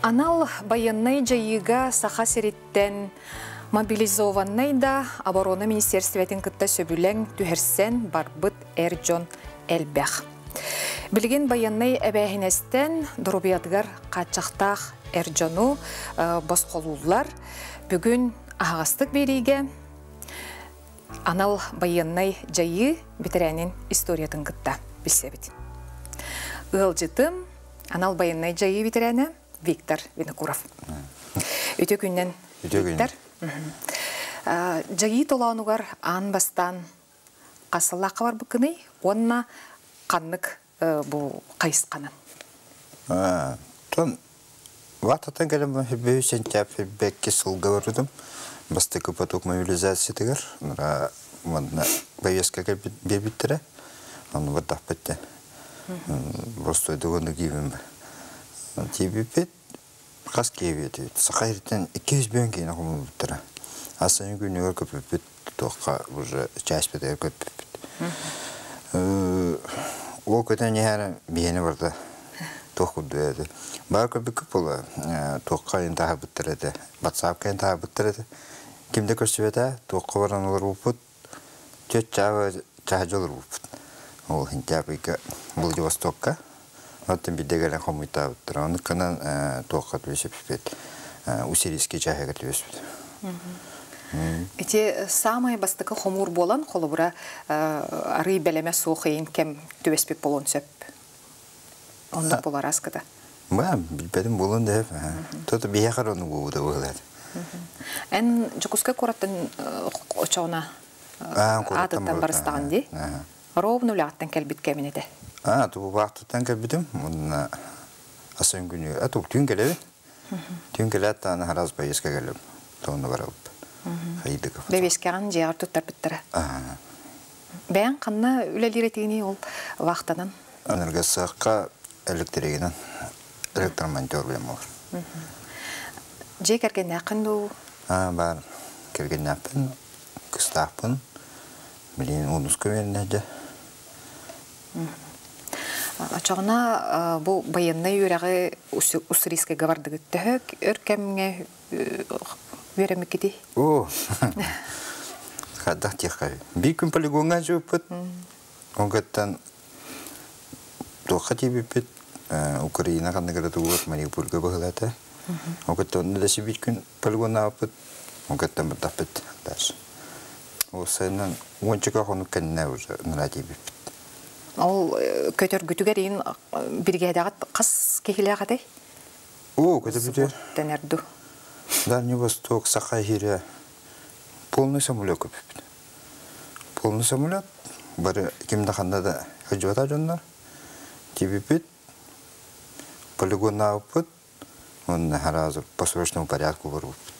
Анал байыаннай дьайыыга Саха сириттэн мобилизованнай да оборона министерствотын кытта сөбүлэҥ түһэрсэн барбыт эр дьон элбэх. Билигин байыаннай эбээһинэстэн доруобуйатыгар хааччахтаах эр дьону босхолууллар. Бүгүн аһаҕастык биэриигэ анал байыаннай дьайыы бэтэрээнин историятын кытта билсэбит. Ыалдьытым анал байыаннай дьайыы бэтэрээнэ Виктор Винокуров. Үтүө күннэн, Виктор. Дьайыы толоонугар аан бастаан хас сыллаахха барбыккыный уонна ханнык бу хайысханан? Тон вататан кэлэн бөһү сентябрь бэкки сылга барбытым. Бастакы поток мобилизациятыгар манна повестка биэрбиттэрэ. Ону бардахпыт Простойдугуну киибин тиийбиппит хас киэбиэтибит саха сириттэн 200 киинэ хомулбуттара. Астыны күнүгэр көппүппүт туохха уже чааспытыгар көппүппүт. Ол көтөн иһэр биһиэни барда туох курдук этэ. Баар көрбүккүт буолла туохха ин таһабыттар этэ, ватсапка ин таһабыттар этэ. Ким да көрсүбэтэ, туохха баран олорбуппут, Түөрт чааһы чааһы олорбуппут. Ол сентябрьга Владивостокка. Оттон биирдэ кэлэн хомуйтаабыттар. Ону гынан туохха түбэспиппит Уссурийский чааһыгар түбэспит. Ити саамай бастакы хомуур буолан, холобура, арый бэлэмэ суох ыйын кэм түбэспит буолуон сөп. Оннук буолар аскыта. Ба, билбэтим буолуон да То-то биһиэхэ ону буолбута быһыылаах. Эн Дьокуускай куораттан очоҕуна аатыттан барыстаҕын дии. Ровно үлэҕиттэн кэлбит кэмин этэ. Аа, тубубаахтыттан кэлбитим. Уонна асан күнү, а тук түүн кэлэбин. Түүн кэлээт даҕаны харас поездка кэллим. Тоҕуна барабыт. Хайдыков. Бэбиэскэҕин дьиэҕэр туттарбыттара. Бэйэҥ ханна үлэлиир этигиний ол вахтанан? Энергосыахха электригинэн электромонтер үлэм буолар. Дьиэ кэргэннээххин дуу? Аа, баар кэргэннээхпин, кыстаахпын. Билигин уонуска үөрэнэ дьэ. Очоҕуна бу байыаннай үөрэҕи Уссурийскайга бардыгыт төһө өр кэмҥэ үөрэммиккитий? Оо, хайдах диэххэ биир күн полигоҥҥа дьыппыт. Ол туохха тиийбиппит Украина ханныгар тугугар Мариупольга быһылаата. Ол кытта онно да сибиир күн полигоннаабыппыт. Ол кытта бардахпыт дальше. Ол сайынан уончака хонук кэннэ уже нара тиийбиппит. Ол көтөргүтүгэр иин биригээдэҕит хас киһилээх этэй? О, көтөргүтүгэр. Тэнэрду. Дальний Восток, Саха сирэ полный самолет көппүппүт. Полный самолет бары ким да ханна да сылдьыбатах дьоннор тиийбиппит, полигоннаабыппыт уонна сразу по срочному порядку барбыппыт.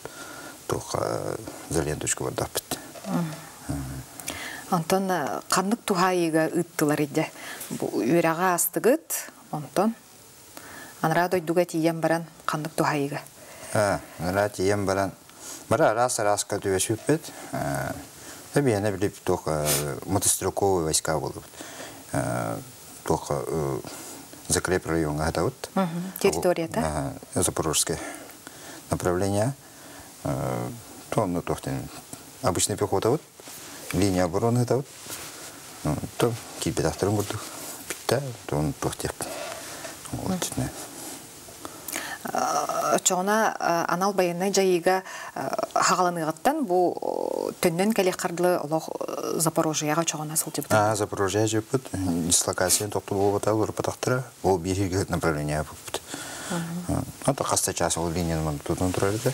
Туохха за ленточку бардахпыт. Онтон ханнык туһаайыыга ыыттылар идэ? Бу үөрэҕи аастыгыт, онтон анараа дойдуга тиийэн баран ханнык туһаайыыга? Анараа тиийэн баран бары араас-арааска түбэспиппит. Биһиэнэ били туох мотострелковые войска буолбут. Туох закреп райоҥҥа сытабыт. Территорията? Запорожское направление. То онно туох обычный пехотабыт, линия обороны сытабыт. То киирбэтэхтэрин курдук бүттэ, то он туох диэхпин. Вот, Оччоҕуна анал байыаннай дьайыыга хаҕаланыаҕыттан бу төннөн кэлиэххэр дылы олох Запорожьеҕа очоҕуна сылдьыбыта. Запорожье дьыппыт дислокация тохтулуубата олорбатахтара ол биир направление буппут. Ото хаста час ол линияны тутан турар этэ.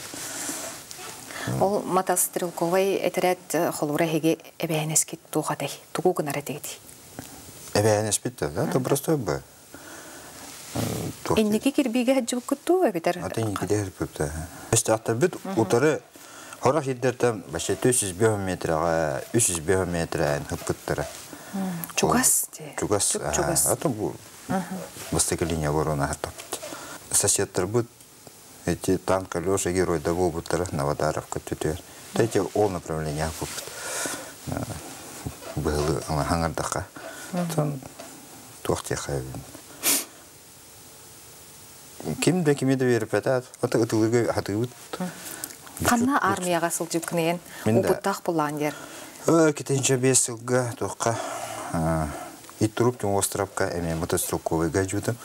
Ол мотострелковай этэрээт холура эһиги эбэһинэскит туох этэй? Тугу гынар этигитий? Эбэһинэспит да, то простой бы. Инники кирбиигэ сылдьыбыккыт дуу эбэтэр Аты инникиде сылдьыбыт. Өстөөхтөрбүт утары хорох сирдэртэн вообще 405 метрға 305 метрэн ыппыттара. Чугас Чугас. Чугас. А то бу бастакы линия обороны хаттаппыт. Соседтарбыт эти танк Леша геройда буолбуттара Новодаровка түтүөр. Эти ол направление буппут. Быһылы хаҥардахха. Тон туох диэххэ. Ким да кими да үөрэппэтэ, ото ытылыгы хатыыбыт. Ханна армияға сылдьыбыккын опыттаах буллаан дер? Кетенче 5 сылга туохха Итуруп түн островка эме мотострелковыйга жутум,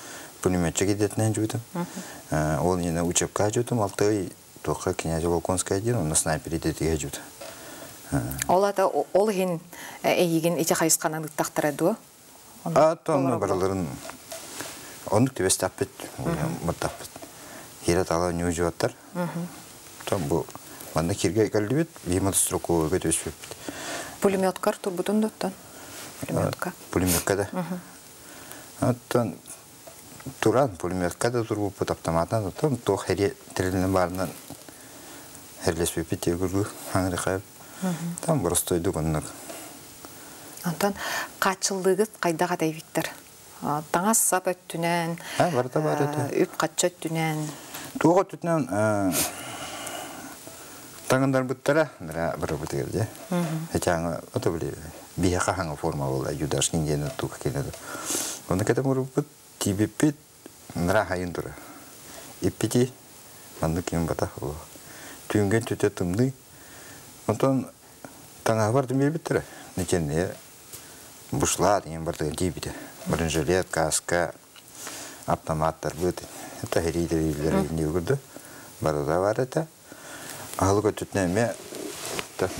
пулеметчик идетинен жутум. Ол ине учебка жутум, алты туохха князь Волконская один, онно снайпер идетиге жутум. Ол ата ол иһин эйигин ити хайысханан ыттахтара дуо? А тонна бараларын оннук түбэстэхпит, мыртахпыт. Хира тала ньуужуаттар. Тон бу манна кирге кэллибит, биир мотострелковыйга түспүппүт. Пулеметкар турбутун доттон? Пулеметка. Пулеметка да. Оттон туран пулеметка да турбуппут автоматынан, оттон туох хери тирилин барынан херлеспиппит тегүргү хаңыры Там боростойдук оннук. Онтон хааччыллыгыт хайдах этэй, Виктор? Таҥас сап өттүнэн, барыта бар этэ. Үп хачча өттүнэн. Туох өттүнэн таҥындарбыттара барыбытыгар дьэ. Хечаҥа ото били биһиэхэ хаҥа форма буолла юдашнин диэн тука кэлэ. Оны кэтэ муруппут тиибиппит нара хайын тура. Иппити маннык ким батах түүнген түтэ тымныы. Онтон таҥаһы бардым биэрбиттэрэ. Неченне бушлат деген бардыгын тиийбитэ. Бронежилет, каска, автоматтар быт. Это хериидер инди барыта бар этэ. Аһылык өттүтүнэн эмиэ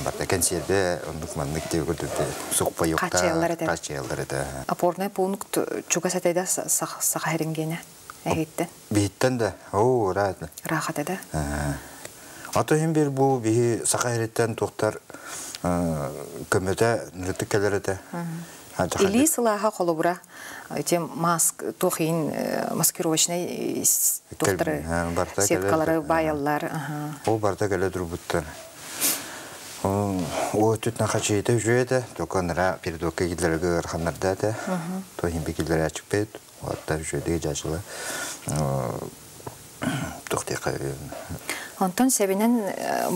барда кэнсиэрбэ оннук маннык диэ көрдүк сукпа юкта Хаччыяллар этэ. Хаччыяллар этэ. Опорный пункт чугас этэ Саха сирингене эһиттен. Биһиттен да, оо, ыраатна. Рахат да. Ато хим бир бу биһи Саха сириттен туохтар көмөтө нырытык келер этэ. Илии сылааһа холобура эти маск туохин маскировочный туохтары сеткалары баайаллар. Ол барда келе турбуттар. О түтнә хачыйта үжүөтэ, только нара передокка киллерге ырханнарда этэ. То химби киллере ачыкпет, отта үжүөдү жачыла. Тохтека. Онтон себинен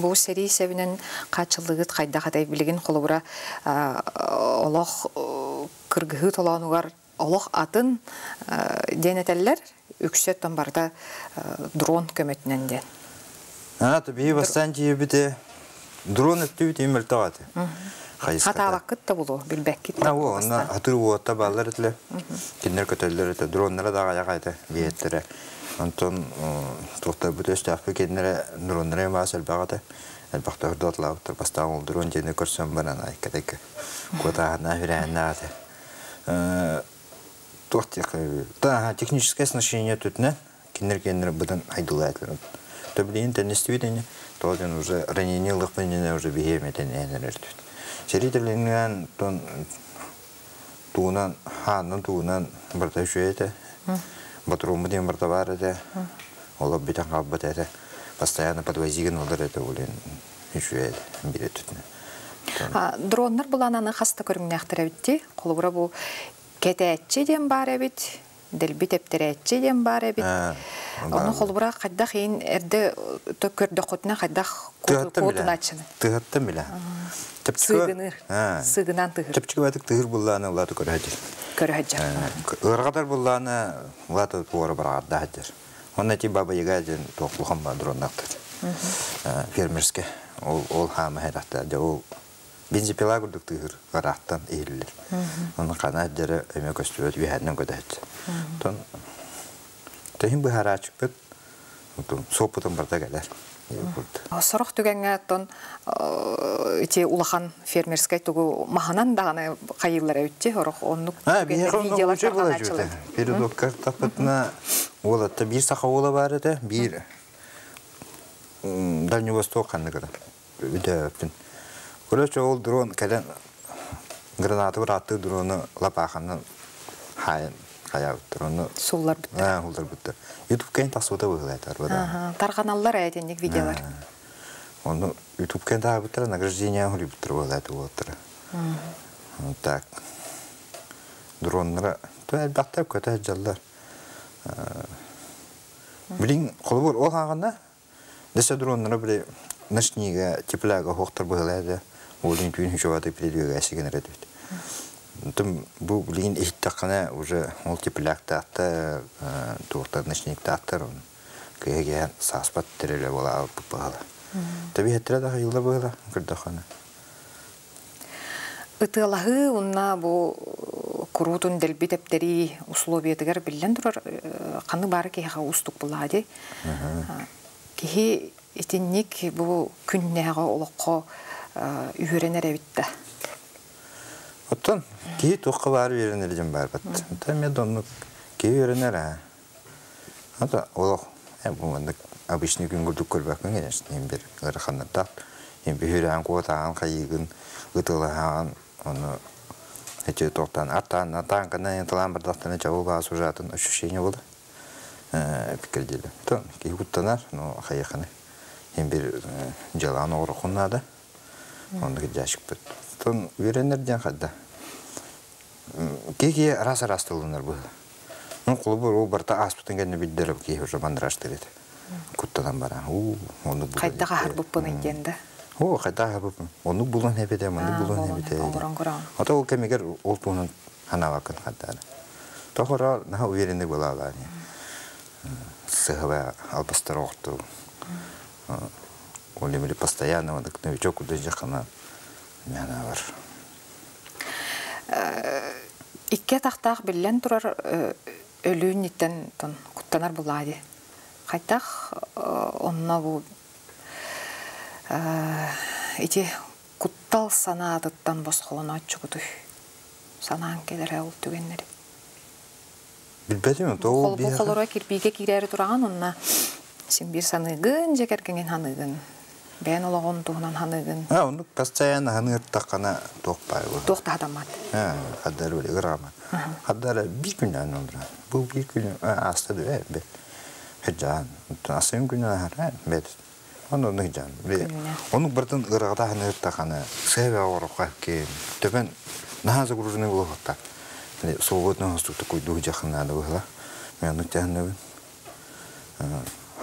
бу сэрии себинен хааччыллыгыт хайдах этэй билигин холобура олох кыргыһыы толоонугар олох атын диэн этэллэр үксөттөн барда дрон көмөтүнэн диэн. А, то бии бастан тиийбите дрон өттүбүт имел тагаты. Хатаабаккыт да булу, билбэккит. На во, онна хатыр уотта баллар этиле. Киндер көтөллөр эте, дроннара да гая биеттере. Онтон туохтар бут өстәхпи киндере дроннара мас элбагата. Элбахта хырдатлаабыттар бастаан ол дрон жени көрсөн баран айкатык. Котаана хүрәннааты. Туох та техническое оснащение түтнә киндер киндер будан айдулатлар. Төблейин теннистибитене, тооден уже ранение лыкпенене уже бихеметен энерер түт. Серителинген тон туунан хааннан туунан барта үшүөтэ. Батруму диэн барта бар этэ. Олор бүтэн хаалбат этэ. Постоянно подвозигин олор этэ улин үшүөтэ бире түтнэ. Дроннар булананы хаста көрүҥнээхтэр эбитти. Холобура бу кэтээччи диэн баар эбит, дэлби тэптэрээччи диэн баар эбит. Ону холобура хайдах иин эрдэ көрдөххүтүнэ хайдах куотунааччыны? Тыһаттан билэ. Сыгыныр. Сыгынан тыһыр. Чэпчэки баатык тыһыр буллааны улааты көрөһөдьөр. Көрөһөдьөр. Ырҕатар буллааны улааты туора бараҕарда хадьар. Онна ти баба яга ден туохлухан ба дроннактыр. Фермерске. Ол ол хаама хедахта. Ол бензопила курдук тыһыр ыраахтан иһиллэр. Оны қана дьэрэ эме көстүбөт үһәннен көтөһөт. Тон тэһин быһараачыкпыт суоппутун барда кэлэр. Сорох түгэҥҥэ оттон ити улахан фермерскай тугу маһынан даҕаны хайыыллар эбитти орох оннук видеолар тарҕанааччылар. Передокка таппытына уолатта биир саха уола бар этэ, биир Дальний Восток ханныгыра. Үдәппин. Короче, ол дрон кэлэн граната бырааттыы дрону лапааханан хайын хаябыттар. Оны Суулларбыттар. Аа, суулларбыттар. Ютуб кэн тахсыбыта быһыылаатар бада. Тарҕаналлар этинник видеолар. Оны Ютуб кэн таабыттар награждение хулибыттар буолааты буолаттар. Так. Дроннара то элбэхтэр көтө жаллар. Билин холобур ол хаагана Десе дроннара биле ночнига тепляга хохтар быһыылаата. Олин түүн хүчөбаты пилига сигенер эдибит. Тым бу билигин иһиттэххинэ уже ол тепляктаахтар, туохтар ночниктаахтар кыһа сааспат тэрилэ буола быһыла. Таби хеттре да хайылла быһыла көрдөххөнө. Ытыалаһыы уонна бу куруутун дэлби тэптэрии условиятыгар биллэн турар ханнык баары киһиэхэ уустук буоллаҕа дии. Киһи итинник бу күннээҕи олоххо үөрэнэр эбит да. Оттон киһи туохха баар үөрэнэр дьон баарбат. Оттон эмиэ да оннук киһи үөрэнэр аа. Ата олох бу маннык обычный күн курдук көрбөккүн конечно иһин бир ыараханнардаах. Иһин бүһүрээн куотаҕын хайыыгын ытылаһаҕын ону эти туохтан аттаан атаан талаан бардахтана чабыл баас ужатын ощущение было пиккердили. То киһи куттанар, но хайыханы. Иһин бир дьалаан оҕорохун наада. Оннук дьаашыкпыт. Тон үөрэнэр диэн хадда. Киһи араас-араас тылланар быһыла. Ну, холобур, ол барыта ааспытын кэннэ билдэр киһи уже мандражтыр этэ. Куттанан баран, уу, оннук булан Хайдах аһарбыппыный диэн да. Оо, хайдах аһарбыппын. Оннук булан эбитэ, маннык булан эбитэ. Оҥорон көрөҕүн. Ото ол кэмигэр ол туһунан санаабаккын хаддаана. Тохоро наһаа уверенный была Сыһыба албастар оҕорту. Ол эмили постоянно новичок куда жахана мяна бар. Икки атахтаах биллэн турар өлүүнниттэн куттанар булаа дии. Хайдах онно бу ити куттал санаатыттан босхолонооччугутуй санаан кэлэрэ ол түгэннэри. Билбэтим, то Бу холоро кирбиигэ киирээри тураҕын онно син биир саныыгын, дьэ кэргэҥин ханыыгын. Бэйэн олоҕун туһунан ханыыгын. А, оннук постоянно ханыыртаххына туох баар Туох да хатаммат. Хаддар били ырама. Хаддар биир күннээн олора. Бу биир күн ааста да бет. Хыджаан. Асын күнү ахара бет. Оны оннук жан. Онук бартын ырагата ханыыртахана сыа оҕорокка ки төбөн наһаа загруженный буолуохта. Свободно хостук куйдуу жахынаада быһыла. Мен оннук тяхныбын.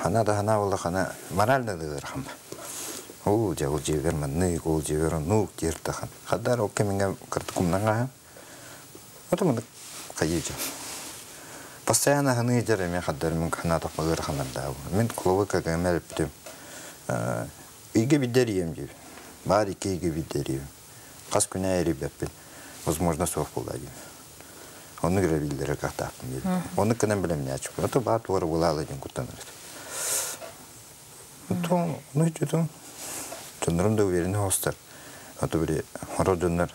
Хана да хана буолла хана морально да ыарахан. Ол дьэ ол дьиэбэр маннык, ол дьиэбэр оннук диир тахан. Хаддар ол кэмҥэ кыртыкумнан хаһан. Ото маннык хайыы Постоянно ханыы дьэр эмиэ хаддар мин ханаатахпа ыараханнардаабы. Мин клубы КГМ эппитим. Үйгэ биддер ием диир. Баар икки үйгэ биддер ием. Хас күнэ эрийбэппин. Возможно суох буолла диир. Оннук эрэ биллэрэ кахтаахпын диир. Оннук гынан билэмнээччи. Ото баар туора буолаалы диэн куттанар этим. Ну, итутум. Дьоннорум да уверенный хостар. Ото били хоро дьоннор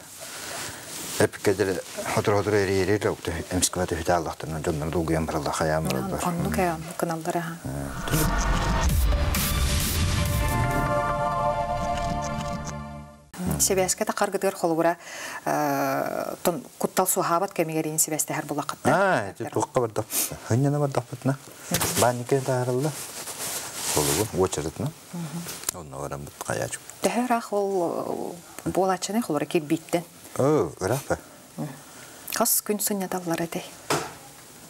эпиккедер хотор-хотор эрийэрир эмискэ түһүтэ аллахтарына дьоннор долгуйан баралла хайаан бараллар. Оннук ээ, оннук гыналлар аха. Сибээскэ тахаргытыгар холобура куттал суһаабат кэмигэр сибээстэһэр булаххатта. Аа, ити туохха бардахпыт. Хынньана бардахпытына. Баанньыкка таарылла. Холобур, уочаратына. Онно бараммыт хайаачу. Төһө ыраах ол буолааччыны холоро кирбииттэн? Оо, ыраах ба. Хас күн сынньаталлар этэй?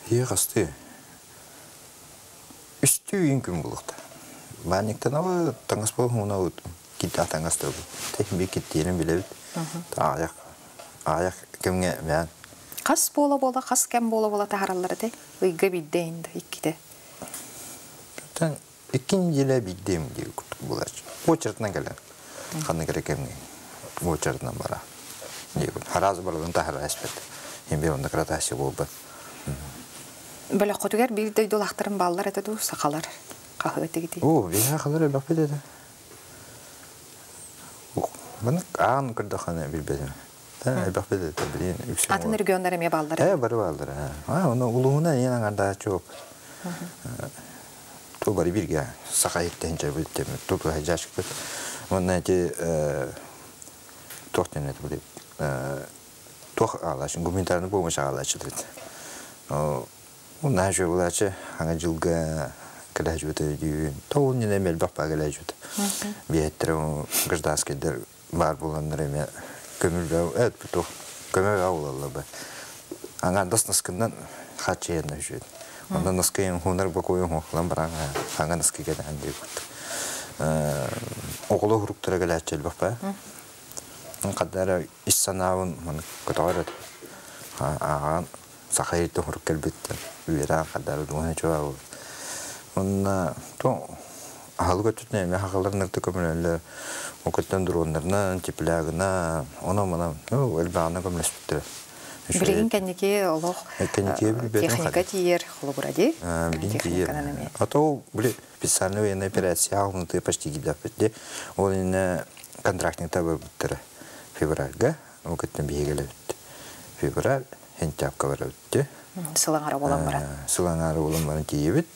Хие хасты. Үстүү үйүн күн булуқта. Баанньыктан aba таҥас буолуһуна кит таҥас да бу. Би киттиэрин билэбит. Аҕыйах аҕыйах кэмҥэ мээн. Хас буола-буола, хас кэм буола-буола таһараллар этэй? Ыйга биирдэ инде, иккитэ. Тэн икки неделя биирдэ диир курдук буолааччы. Очередынан кэлэн. Ханнык эрэ кэмҥэ очередынан бара. Диэбит. Хараас барылын таһара эспэт. Хин онно кыратааччы буолбат. Бөлөххөтүгэр биир дойдулаахтарын бааллар этэ дуу, сахалар хаһыат игити. Оо, биһиэхэ халар элбэхпит этэ. Маны аан көрдөххөнө билбэтим. Элбэхпит этэ, билин үксүн. Атын регионнар эмиэ бааллар. Э, бары бааллар. А, оны улууһунан иэн аҥардааччы оп. Ту бары бирге саха иттен чабыт туту хажашкыт. Онна эти туох диэн это будет туох аалаачын гуманитарный помощь аалаачы дит. Наһаа үчүгэй булааччы хаҥа дьылга кэлээччибит өйдүүбүн. Тоҕус ньэнэ элбэх баа кэлээччибит. Биэттэрэ гражданскайдар баар буоланнар эмиэ көмүл туох көмө булаллар ба. Аҥаардас наскыннан хааччыйанна үчүгэй. Онон наскыйын хуунар бокуйун хуохлан баран хаҥа наскы кэтээн диэбит. Оҕолор уруктара кэлээччи элбэх баа. Хаддара ис санаабын көтөҕөр. Ааҕан саха иһиттэн хорук кэлбиттэн үөрэ хадары дуона чуа Онна то аһылык өттүтүнэн эмиэ хахалар нырты көмөлөллөр. Окуттан дроннарынан, теплягынан, оно-мана, ну, элбэҕинэн көмөлөспүттэрэ. Билигин кэнники олох техника тиийэр холобура дии. Билигин тиийэр. А то били специальная военная операция алынты почти киирдэхпит. Ол иннэ контрактниктар барбыттара февральга, ол кыттан биһигэлэбит. Февраль, сентябрьга барабыт. Сыл аҥара буолан баран. Сыл аҥара буолан баран тиийэбит.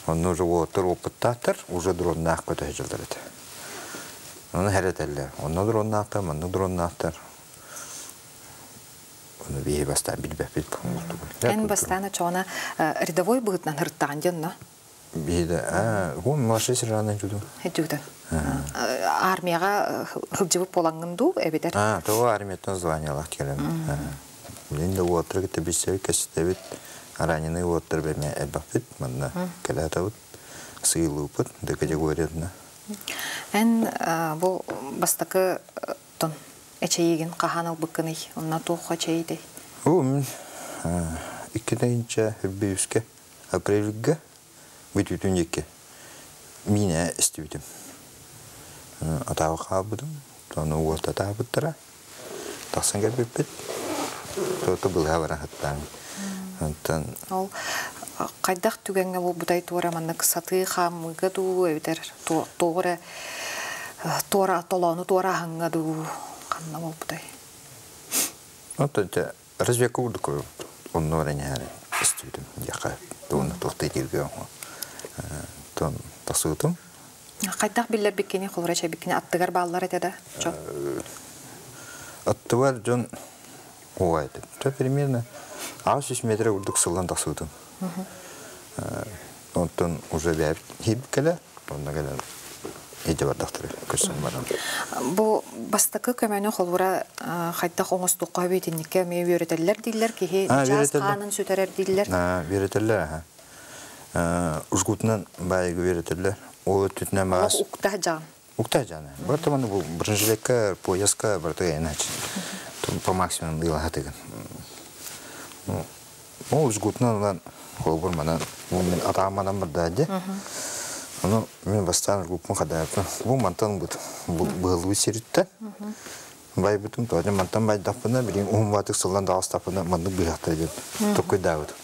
Онно уже уолаттар опыттаахтар, уже дроннаах көтө сылдьаллар этэ. Ону хэрэтэллэр. Онно дроннаахтар, маннык дроннаахтар. Ону биһи бастаан билбэппит. Эн бастаан очоҕуна рядовой быһыытынан ырыттаҕын дьонно? Биһи да, он младший сержант жуду. Жуду. Армияға сылдьыбыт буолаҥҥын дуу, эбэтэр? А, того армияттан званиялаах кэлэн. Билин да уоттар кытта билсэбит, кэстэбит. Раненый уоттар бэмэ элбэхпит. Манна кэлээтабыт, сыйлыыппыт, да категориятына. Эн бу бастакы тон эчэйиигин хаһан ылбыккыный? Онно туох эчэйитэй? Бу мин икки үрбүйүскэ апрельга бүтүтүн диэки миинэ истибитим. Атааҕы хаалбытым, тону уолтатаабыттара. Тахсан кэлбиппит. Тото былыһа баран хаттаан. Онтон Ол хайдах түгэҥҥэ буолбутай туора маннык сатыы хаамыыга дуу, эбэтэр туох эрэ туора толоону туорааһыҥҥа дуу ханна буолбутай? Онтон те разведка курдук онно баран иһэр истибитим диэххэ тугуна туохтай дииргэ тон тахсыбытым. Хайдах биллэрбиккини, холура чэбиккини аттыгар бааллар этэ да? Чо? Аттыбар дьон уга этэ. То примерно 800 метр курдук сыллан тахсыбытым. Онтон уже бэйэбит кэлэ, онно кэлэн иде бардахтары көрсөн баран. Бу бастакы көмөнү холура хайдах оҥостуохха битинникке эмиэ үөрэтэллэр дииллэр, киһи чаас хаанын сүтэрэр дииллэр. Үөрэтэллэр, аха. Ужгутунан байыгы үөрэтэллэр. Ол өттүтүнэн маас. Укта жан. Укта жан. Барта бу бронежилетка, пояска барта иначе. По максимуму ыла хатыгын. Ол ужгутунан ылан холбур манан мин атааманан бардаадьы. Ону мин бастаан ужгуппун хадааппын. Бу мантан бут быһыллыбыт сириттэн байбытым тоҕо мантан байдахпына билигин уһун баатык сыллан даҕастахпына маннык быһахтар диэн токкуйдаабытым.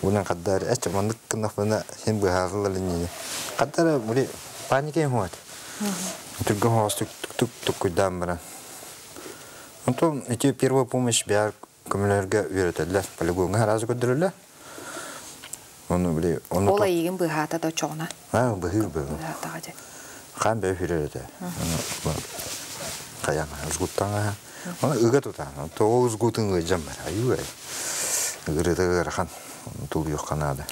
Бунан хаддар эчэ маннык гыннахпына син быһаарылар иннини. Хаддара били паника хуат. Түргэн хоҕостук тук токкуйдаан баран. Онтон ити первая помощь бээр көмөлөргө үөрэтэллэр. Полигоҥҥа араас көрдөрөллөр. Ону били ону Ол айыгын быһаата да чоҕуна. А, быһыыр быһыы. Быһаатаҕа дьэ. Хаан бэйэ хүрэр этэ. Хайаан узгуттаҥа. Оны ыга тутаан. Тоҕо узгутун ыйдьам бар. Аюу ай. Ыгырыта ыарахан. Тулуйуохха наада.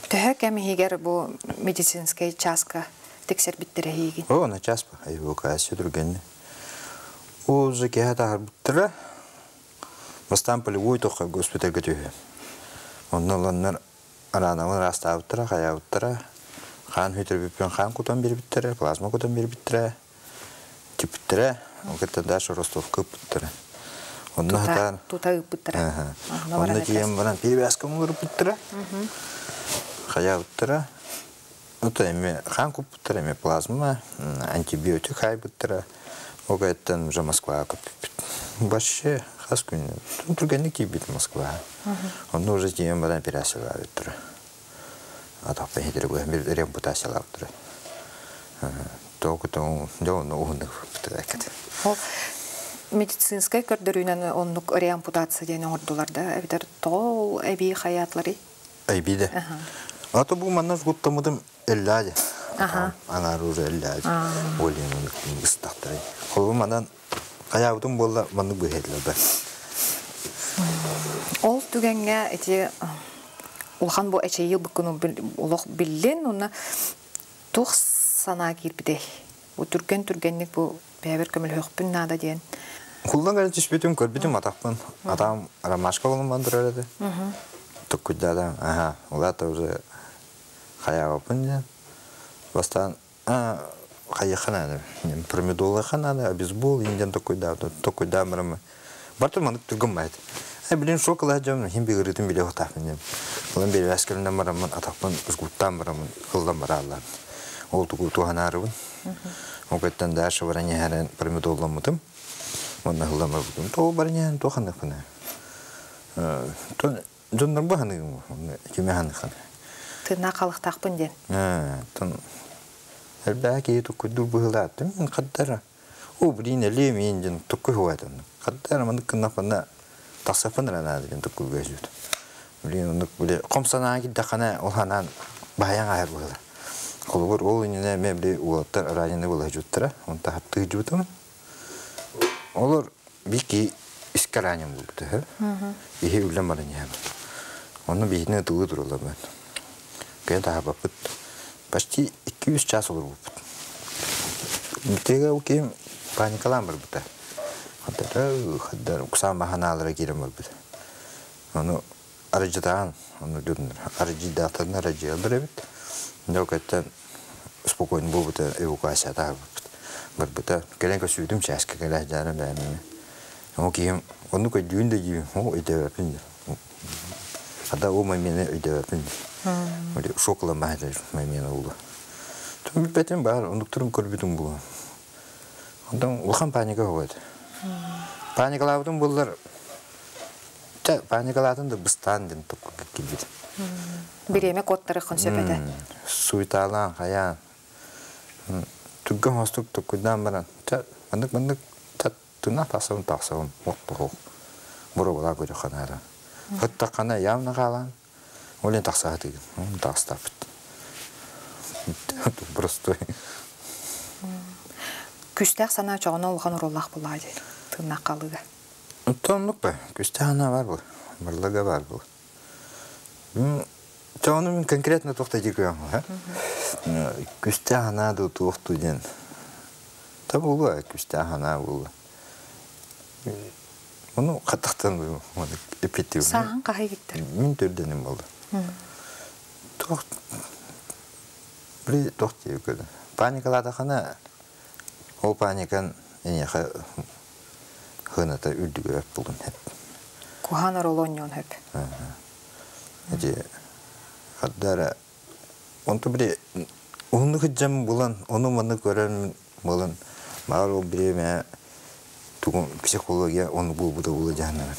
Төһө кэм иһигэр бу медицинскэй чааска тиксэрбиттэрэ эһиигин? О, на час па. Эвакуация түргэнни. Ол же киһи таһарбыттара. Бастаан полевой тохха госпитальга түһү. Онно ыланнар араанабын ыраастаабыттара, хайаабыттара. Хаан хүтэрбиппин хаан кутан биэрбиттэрэ, плазма кутан биэрбиттэрэ, типпиттэрэ. Ол кытта дальше Ростовка ыппыттара. Онно хатаан тута ыыппыттара. Онно тиийэн баран перевязка оҥорбуттара. Хайаабыттара. Ото эми хаан куппуттара, эми плазма, антибиотик хайбыттара. Ол кэнниттэн уже Москваҕа көппүппүт. Вообще хас күн түргэнник киирбит Москваҕа. Онно уже тиийэн баран операциялаабыттара. Атахпын хитири бир реампутациялаабыттара. Тоҕу дьэ онно уһуннук бытыгаккат. Ол медицинскэй көрдөрүүнэн оннук реампутация диэн оҥордулар да, эбэтэр тоҕо ол эбии хайаатыларый? Эбиде. Ато бу манна жгуттамытым эллээди. Аҥаар уже эллээди. Олен ыстахтары. Холбу манан хайаабытым буолла маннык быһыылар да. Ол түгэҥҥэ ити улахан бу эчэйии ылбыккын олох биллин, уонна туох санаа киирбитэй? Бу түргэн-түргэнник бу бэйэбэр көмөлөһүөхпүн наада диэн. Кулдан кэлэн түспүтүм, көрбүтүм атахпын. Атаам ромашка болон бандырар этэ. Туккуйдаадам, аха, улаата уже хайаабаппын диэн. Бастаан хайыахха наада, промедоллахха наада, обезбол инден токкуйдаабытым, токкуйдаан бараммын. Бартын маннык түргэн байт. Билин шок ыла дьон хин бигырытын биле хотафын дем. Олан бервәскеринен барамын атақпын жгуттан барамын ылдан баралар. Ол тугу туханарыбын. Ол кеттен дальше баран яхарен промедолламытым. Онна ылдан барбытым. То баран яхан туханыкпын. Тон дьоннор бу ханыгым киме ханыхан. Тына халыктакпын ден. Тон элбää киһи туккуйдур быһылааттым мен хаттара. О, блин, эле мен ден туккуй хуатым. Хаттара маны кыннафана тахсафан рана ден туккуй көжүт. Блин, оннук биле комсанаа киддахана ол ханан баһаян аһар быһыла. Холобур ол инне ме биле уолаттар ранены була жуттара, онта хаттыы жутум. Олор бики искаранем булбута, хэ? Ихи үллэн баран иһэм. Онно биһине тылы туралар мен. Кэн таһабаппыт. Почти 200 час олор булбут. Бүтеге ол кем паникалаан барбыта. Хаттара хаддар уксаан баһанаалара киирэн барбыта. Ону арыжытаан, ону дьоннор арыжыдаатарына арыжыаллар эбит. Дьэ кэттэн спокойно буолбута эвакуация таһарбыппыт. Барбыта. Кэлэн көсүүтүм чааска кэлэ дьаара бээмэ. Ол киһим онну көйдүүн да дии, ол өйдөбөппүн. Хада ол момент өйдөбөппүн. Ол шокла маһа момент олду. Түн билбетим бар, ондуктурун көрбүтүм бу. Онтон улахан паника болот. Паникалаабытым буллар. Ча паникалаатын да быстаан ден токку килбит. Биреме коттары консөпөтө. Суйталаан, хаян. Түггөн хостук токкуйдаан баран. Ча мандык мандык тына тасабын тахсабын оттохох. Буробала көрө ханара. Хыттакана явна калан. Олен тахсааты. Тахстапыт. Простой. Күстәк санаа чоҕоно улахан оруоллаах буоллаҕа дии, тыыннаах хаалыыга. Оннук ба, күстәк санаа бар бұл. Барлыга бар бұл. Чоҕону мин конкретно туохта дикуям, ха? Күстәк санаа ду туохту диэн. Та буолуа, күстәк санаа буолуа. Ону хаттахтан эппиттиим. Сааһын хаһый гиттер? Мин төрдөнүм болду. Туох били туох диэбиккэ Паникалаатахына ол паникан эйиэхэ хыната үрдүгэр булун хэп. Куһаан оруолу оонньуон хөп. Эти хаддара онту били уһуннук сылдьан булан ону маны көрөн булан баар ол бириэмэ тугун психология ону буолбута була дьаһаннаран.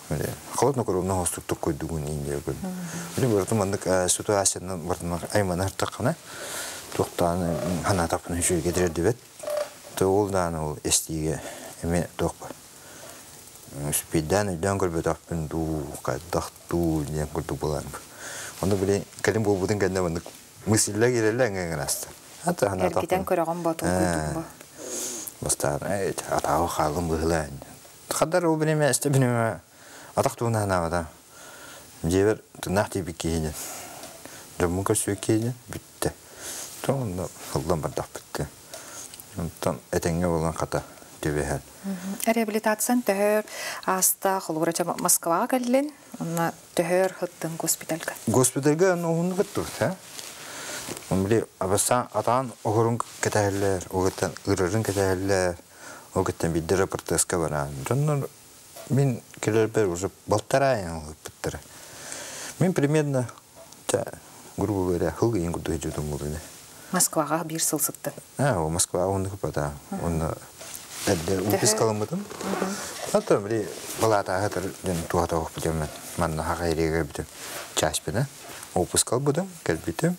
Били холодно коровна хостук токкойдугун индия көр. Били барытын маннык ситуациянан барытын айманар таххана туохтааны ханаатахпына үчүгэй кэтирэрдибэт. То ол дааны ол эстиигэ эми туох спиддан өйдөөн көрбөтөхпүн дуу, хайдах дуу диэн курдук буоларым. Онно били кэлин буолбутун кэннэ маннык мысльлэр киирэллэр эҥин аста. Ата Эргитэн ханаатахпын. көрөҕүн бо толкуйдугун бо. Бастаан атааҕы хаалым быһыылаа. Хаддар ол бириэмэ эстэ бириэмэ атах туһунан санаабата. Дьиэбэр тыыннаах тиийбит киһи диэн. Дьоммун көрсүбүт киһи диэн бүттэ. То онно ыллан бардахпыт. Онтон этэҥҥэ буолан хата түбэһэн. Реабилитациян төһөр ааста холобура Москваҕа кэллин, онно төһөр хыттын госпитальга. Госпитальга уһуннук ыттыбыт, ха? Били абасан атаан оһорун кэтэһэллэр, ол ырарын кэтэһэллэр, ол кэттэн биирдэ протезка баран. Дьоннор мин кэлэрбэр уже полтора ыппыттара. Мин примерно, грубо говоря, хыл иин курдук сылдьыбытым буолуо. Москваҕа биир сыл сыттын. А, ол Москваҕа уһуннук ыппата. Онно эрдэ выпискаламмытым. Ата били балаатааһытар дьон туһата охпутум манна хахайрига бүтүм часпина. Выпуск албытым, кэлбитим.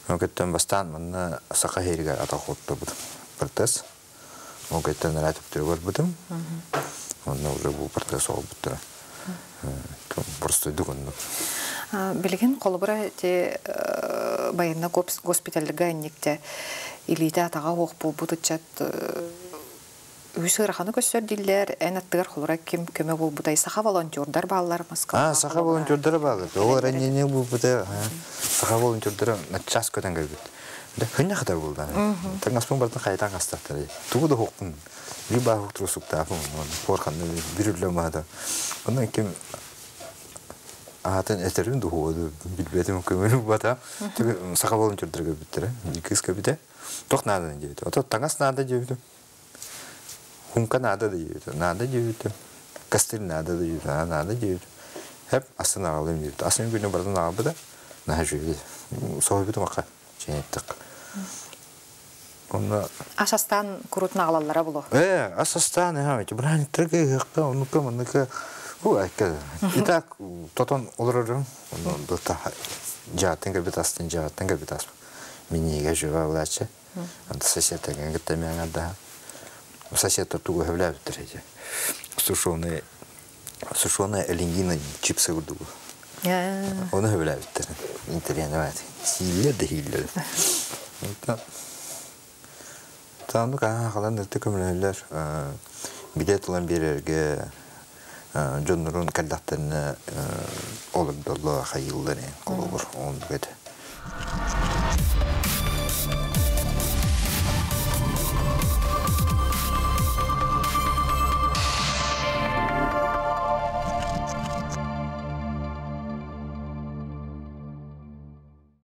Ол кэттэн бастаан манна Саха сиригэр атах оттубутум. Протез. Ол кэттэн ыраа төптөрү барбытым. Онно уже бу протез оҕолбуттара. Простойдук оннук. Билигин холобура те байынна госпитальга инникте илиитэ атаҕа уох буолбут ыччат үс ыараханы көссөр дииллэр эн аттыгар холура ким көмө буолбутай саха волонтердар бааллар Москваҕа А, саха волонтердара бааллар. Ол ранение буолбута. Саха волонтердара час көтөн кэлбит. Да хыння хатар буолда. Таҥаспын бартын хайтан хастаттар. Тугу да хоқпун. Би баа хуктурусуктаапын. Порханны бир үллөм баата. Онон ким аатын этерин духуоду билбетим көмөлү бата. Саха волонтердара кэлбиттэрэ. Кыыс кэлбитэ. Тох наада диэбит. Ото таҥас наада диэбитим. Хумка наада диэбитим. Наада диэбитим. Кастырь надо дии, надо диэбит. Хэп астын аҕалым диэбит. Астын күнү барытын аҕалбыта. Наһаа үчүгэй. Соһуйбутум аха. Чэйэттик. Онно Ас астаан курутун аҕалаллара булу. Ас астаан эһэ быраанньыктарга ыһыахха оннука манныка у айка. Итак тотон олорорум. Онно дута жааттан кэлбит астын жааттан кэлбит ас. Миниигэ жива булааччы. Анта соседтарга кытта миэҥэрдаһа. Соседтар тугу сөбүлээбиттэр эти. Сушеные сушеная оленина чипсы курдугу. Оны сөбүлээбиттэр. Интэриэһинэй Сииллэр да сииллэр. Тааннык аһаан ырты көмөлөһөллөр. Билет ылан биэрэргэ дьоннорун кэллэхтэринэ олордоллор, хайыыллар холобур оннук этэ.